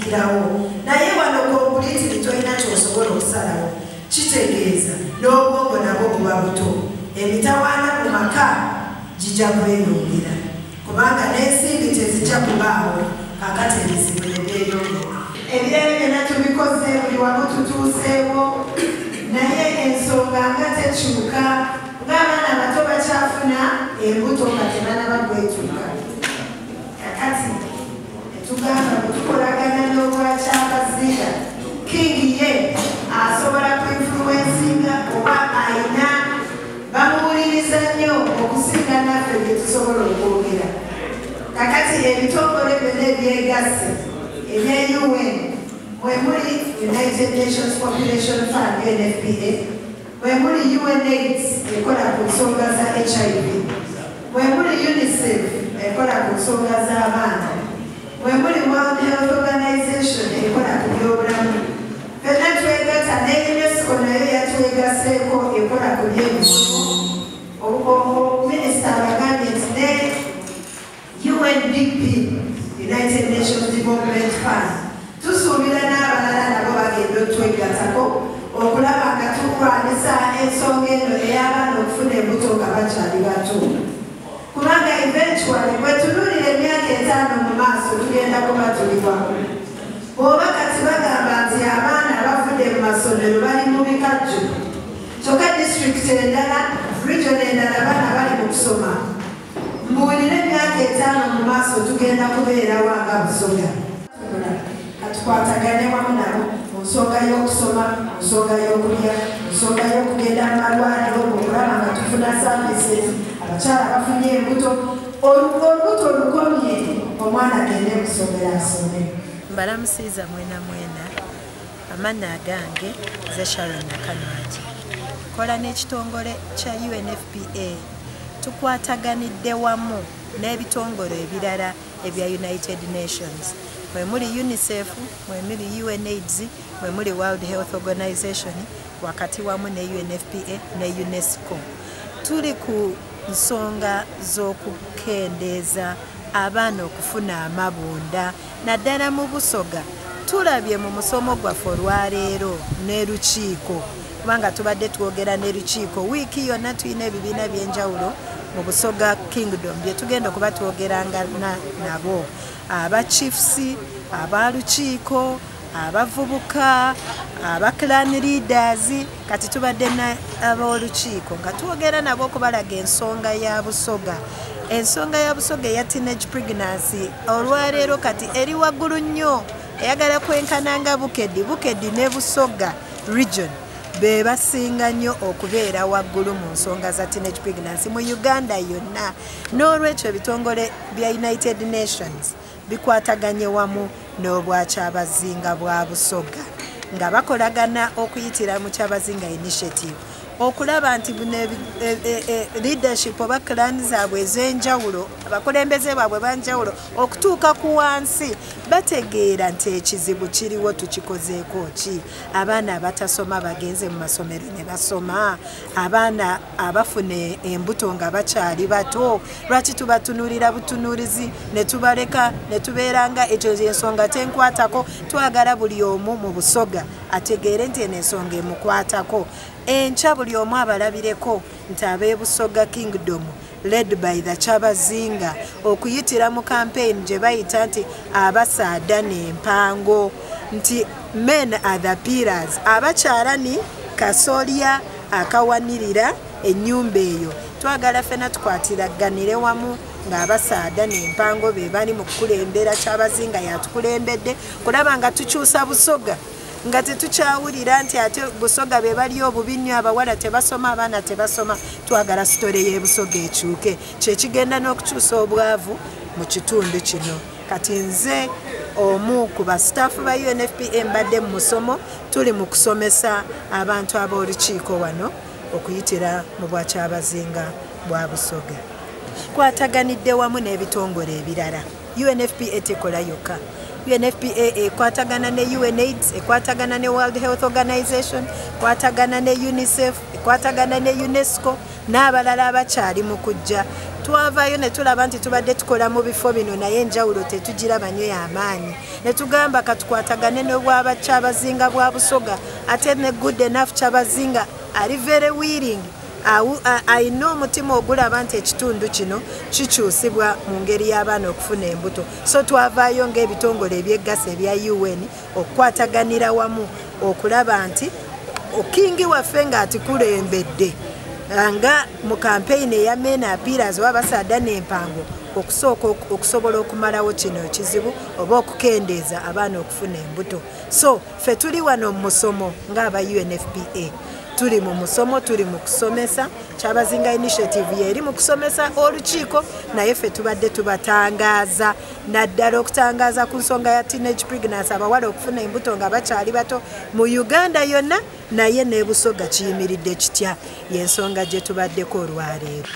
kitandikirawo. Naye wano completely tolina ky'osobola okusalawo. Kitegeeza n'obwongo nabwo buba buto. Emitawaana mu maka gija kweyongera kubanga n'ensimbi tezija kubaawo kaakati ebizibu ne byeyongera. Ebirala byonna tubikoze, buli wamu tutuuseewo naye ensonga nga tekyuka ng'abaana abato bakyafuna embuto nga tebannaba kwetuuka. Kakati ne tugamba bwe tukolagana n'Obwakyabazinga, King ye asobola ku influencinga oba ayina bamuwuliriza nnyo okusinga naffe bye tusobola okwogera. Kakati ebitongole byonna ebyegasse ebya UN mwe muli United Nations Population Fund, UNFPA, mwe muli UNAIDS ekola ku nsonga za HIV, mwe muli UNICEF ekola ku nsonga z'abaana, mwe muli World Health Organization ekola ku byobulamu. Ffenna twegatta ne UNESCO nayo yatwegaseeko ekola ku by'emisomo. Minisita abagambye nti ne UNDP, United Nations Development Fund, tusuubira n'abalala nabo bagenda otwegattako okulaba nga tulwanisa ensonga eno ey'abaana okufuna embuto nga bakyali bato. Kubanga eventually bwe tunuulira emyaka 5 mu maaso tugenda kuba tuli wamu. Bw'oba kati bagamba nti abaana abavudde mu masomero bali mu bikajjo, kyokka disitulikiti endala, region endala abaana bali mu kusoma. Mbuulire emyaka 5 mu maaso tugenda kubeerawa nga Busoga. Katukwatagane wamu nabo mu nsonga y'okusoma, mu nsonga y'okulya, mu nsonga y'okugenda mu malwaliro, okulaba nga tufuna services, abakyala bafunye embuto, olubuto lukomye, omwana agende mu ssomero asome. Mbalamusiiza mwena mwena, amannya agange nze Sharon Nakanwagi. Nkola n'ekitongole kya UNFPA. Tukwataganidde wamu n'ebitongole ebirala ebya United Nations. Mwe muli UNICEF, mwe muli UNAIDS, mwe muli World Health Organization, wakati wamu ne UNFPA ne UNESCO. Tuli ku nsonga z'okukendeeza abaana okufuna amabunda naddala mu Busoga. Tulabye mu musomo gwaffe olwaleero ne Lukiiko, kubanga tubadde twogera ne Lukiiko wiiki yonna. Tulina ebibiina by'enjawulo mu Busoga Kingdom bye tugenda okuba twogeranga nabo, aba chiefs, aba Lukiiko, abavubuka, aba clan leaders. Kati tubadde ab'olukiiko nga twogera nabo okubalaga ensonga ya Busoga, ensonga ya Busoga eya teenage pregnancy. Olwaleero kati eri waggulu nnyo, eyagala kwenkana nga Bukedi. Bukedi ne Busoga region be basinga nnyo okubeera waggulu mu nsonga za teenage pregnancy mu Uganda yonna. N'olwekyo ebitongole bya United Nations bikwataganye wamu n'Obwakyabazinga bwa Busoga nga bakolagana okuyitira mu Kyabazinga Initiative okulaba nti buno leadership oba clan zaabwe ez'enjawulo, abakulembeze baabwe banjawulo okutuuka ku wansi, bategeera nti ekizibu kiriwo, tukikozeeko ki? Abaana abatasoma bagenze mu masomero ne basoma. Abaana abafuna embuto nga bakyali bato, lwaki tubatunuulira butunuulizi ne tubaleka ne tubeera nga ekyo ensonga tenkwatako? Twagala buli omu mu Busoga ategeere nti eno ensonga emukwatako. Enkya buli omu abalabireko nti ab'e Busoga Kingdom led by the Kyabazinga okuyitira mu campaign gye bayita nti abasaada n'empango, nti men are the pillars, abakyala ni kasolya akawanirira ennyumba eyo. Twagala ffena tukwatiraganire wamu ng'abasaada n'empango be bali mu kukulembera. Kyabazinga yatukulembedde kulaba nga tukyusa Busoga, nga tetukyawulira nti ate Busoga be bali obubi nnyo, abawala tebasoma, abaana tebasoma. Twagala story y'e Busoga ekyuke, kyekigenda n'okukyusa obwavu mu kitundu kino. Kati nze omu ku basitaafu ba UNFPA mbadde mu musomo, tuli mu kusomesa abantu ab'olukiiko wano okuyitira mu Bwakyabazinga bwa Busoga. Kwataganidde wamu n'ebitongole ebirala. UNFPA tekola yokka. UNFPA ekwatagana ne UNAIDS, ekwatagana ne World Health Organization, ekwatagana ne UNICEF, ekwatagana ne UNESCO n'abalala abakyali mu kujja. Twavaayo ne tulaba nti tubadde tukola mu bifo bino naye enjawulo tetugiraba nnyo y'amaanyi, ne tugamba katukwatagane n'obwaba Kyabazinga bwa Busoga, ate ne Good Enough Kyabazinga ali very willing, alina omutima ogulaba nti ekitundu kino kikyusibwa mu ngeri y'abaana okufuna embuto. So twavaayo ng'ebitongole ebyeggasa ebya UN okukwataganira wamu okulaba nti okingi waffe ng'atikulembedde nga mu kampeyini eya Men Appearance oba abasaadha n'empango okusooka okusobola okumalawo kino ekizibu oba okukendeeza abaana okufuna embuto. So ffe tuli wano mu musomo ng'aba UNFPA, tuli mu musomo, tuli mu kusomesa. Kyabazinga Initiative yeri mu kusomesa olukiiko, naye ffe tubadde tubatangaaza naddala okutangaaza ku nsonga ya teenage pregnancy, abawala okufuna embuto nga bakyali bato mu Uganda yonna, naye ne Busoga kiyimiridde kitya, y'ensonga gye tubaddeko olwaleero.